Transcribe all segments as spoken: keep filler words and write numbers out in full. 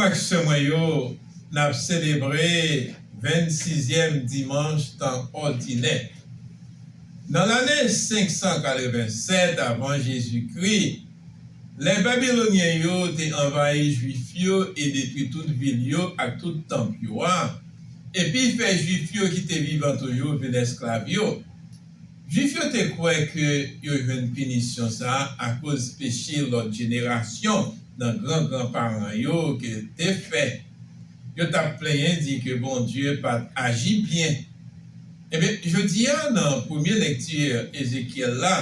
Ak sè mwen yo, n ap selebre vennsizyèm dimanch tan òdinè. Nan lane senk san katrevennsèt avan Jezikri, lè Babilonyen yo te anvayi Jwif yo e detwi tout vil yo ak tout tanp yo a, epi fè Jwif yo ki te vivan toujou vin esklav yo. Jwif yo te kwè ke yo jwenn pinisyon sa a akoz peche lòt jenerasyon nan gran gran paran yo ke te fè. Yo t ap plenyen di ke Bondye pa t aji byen. Ebyen, jodi a, nan premye lekti Ezekyèl la,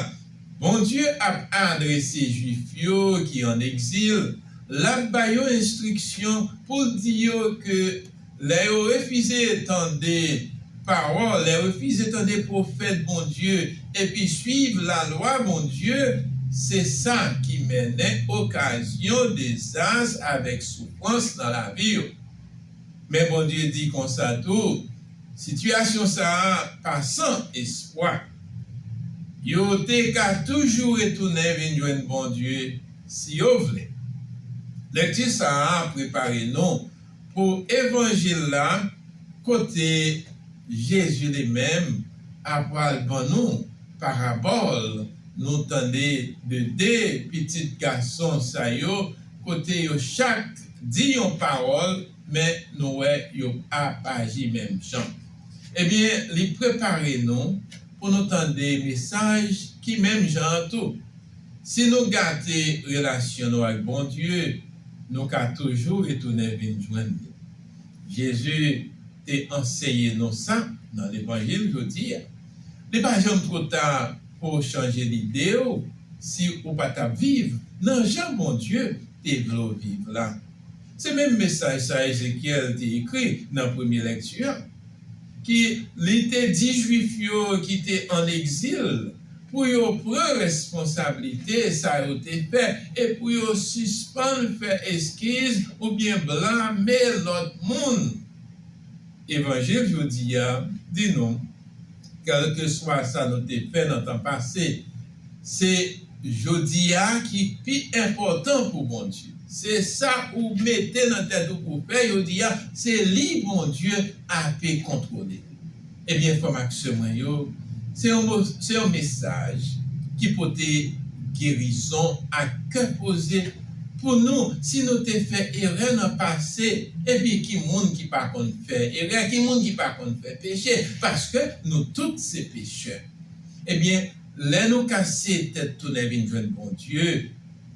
Bondye ap adrese Jwif yo ki ann egzil, l ap ba yo enstriksyon pou l di yo ke lè yo refize tande pawòl, lè yo refize tande pwofèt Bondye, epi swiv lalwa Bondye, se sa ki mennen okazyon dezas avèk soufrans nan lavi yo. Men Bondye di konsa tou, sitiyasyon sa a pa san espwa. Yo te ka toujou retounen vin jwenn Bondye si yo vle. Lekti sa a prepare nou pou evanjil la, kote Jezi li menm apral ban nou parabòl nou tande de de pitit gason sa yo, kote yo chak di yon pawòl, men nou wè yo ap aji menm jan. Ebyen, li prepare nou pou nou tande mesaj ki menm jan an tou. Si nou gate relasyon nou ak Bondye, nou ka toujou retounen vin jwenn li. Jezi te anseye nou sa nan levanjil jodi a. Li pa janm twò ta pou w chanje lide w si ou pa t ap viv nan jan Bondye te vle w viv la. Se menm mesaj sa Ezekyèl te ekri nan premye lekti a, ki li te di Jwif yo ki te ann egzil pou yo pran responsablite sa yo te fè e pou yo sispann fè eskiz oubyen blame lòt moun. Evanjil jodi a di nou, kèlkeswa sa nou te fè nan tan pase, se jodi a ki pi enpòtan pou Bondye. Se sa ou mete nan tèt ou pou fè jodi a, se li Bondye ape kontwole. Ebyen, frè m ak sè mwen yo, se yon mo-, se yon mesaj ki pote gerizon ak kè poze pou nou, si nou te fè erè nan pase, epi ki moun ki pa konn fè erè, ki moun ki pa konn fè peche, paske nou tout se pechè. Ebyen, lè nou kase tèt tounen vin jwenn Bondye,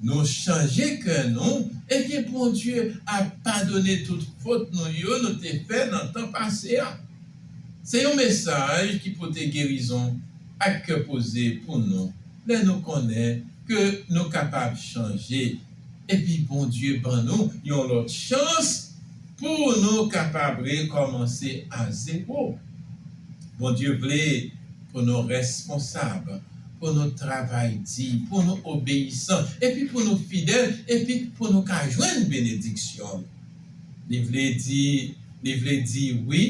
nou chanje kè nou, ebyen, Bondye ap padone tout fot nou yo nou te fè nan tan pase a. Se yon mesaj ki pote gerizon ak kè poze pou nou, lè nou konnen ke nou kapab chanje, epi Bondye ban nou yon lòt chans pou nou kapab rekòmanse a zewo. Bondye vle pou nou responsab, pou nou travay di, pou nou obeyisan, epi pou nou fidèl, epi pou nou ka jwenn benediksyon l. Li vle di, li vle di wi,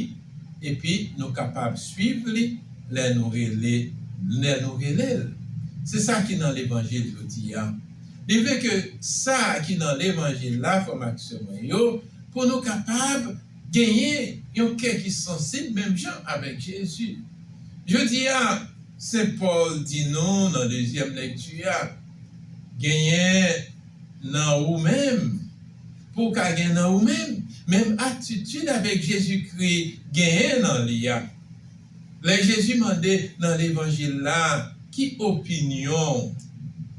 epi nou kapab swiv li lè nou rele, lè nou rele l. Se sa ki nan levanjil jodi a. Li vle ke sa ki nan levanjil la, frè m ak sè mwen yo, pou nou kapab genyen yon kè ki sansib menm jan avèk Jezi. Jodi a, Sen Pòl di nou nan dezyèm lekti a, genyen nan ou menm, pou w ka gen nan ou menm, menm atitid avèk Jezikri genyen nan li a. Lè Jezi mande nan levanjil la, ki opinyon w,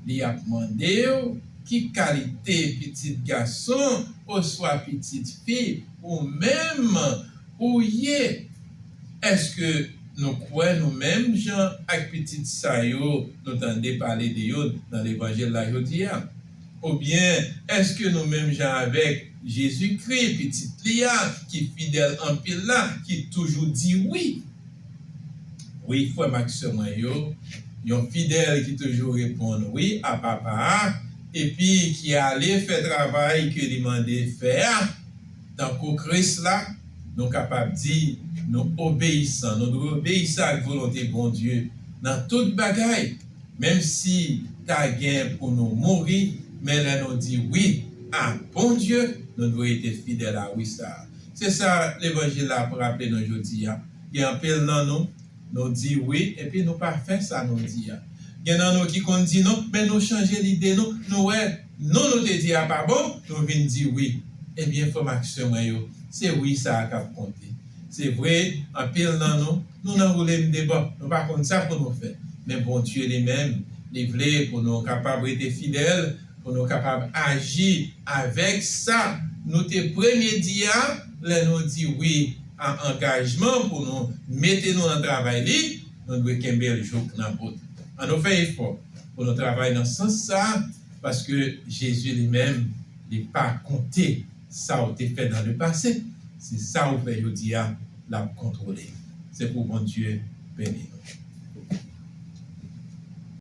li ap mande w, ki kalite pitit gason oswa pitit fi ou menm ou ye? Èske nou kwè nou menm jan ak pitit sa yo nou tande pale de yo nan levanjil la jodi a? Oubyen, èske nou menm jan avèk Jezikri, pitit li a, ki fidèl anpil la, ki toujou di wi? Wi, frè m ak sè mwen yo, yon fidèl ki toujou reponn wi a Papa a, epi ki ale fè travay ke li mande fè a, tankou Kris la, nou kapab di nou obeyisan, nou dwe obeyisan ak volonte Bondye nan tout bagay, menm si ta gen pou nou mouri, men lè nou di wi a Bondye, Nou dwe rete fidèl a wi sa a. Se sa levanjil la ap raple nou jodi a. Gen anpil nan nou, nou di wi, epi nou pa fè sa nou di a. Gen nan nou ki konn di non, men nou chanje lide nou, nou wè non nou te di a pa bon, nou vin di wi. Ebyen, frè m ak sè mwen yo, se wi sa a k ap konte. Se vre, anpil nan nou, nou nan woule m debò, nou pa konn sa pou nou fè. Men Bondye li menm, li vle pou nou kapab rete fidèl, pou nou kapab aji avèk sa nou te premye di a, lè nou di wi a angajman pou nou mete nou nan travay li, nou dwe kenbe l jouk nan bout. Ann nou fè efò pou nou travay nan sans sa a, paske Jezi li menm, li pa konte sa w te fè nan lepase, se sa w fè jodi a, l ap kontwole. Se pou Bondye beni nou.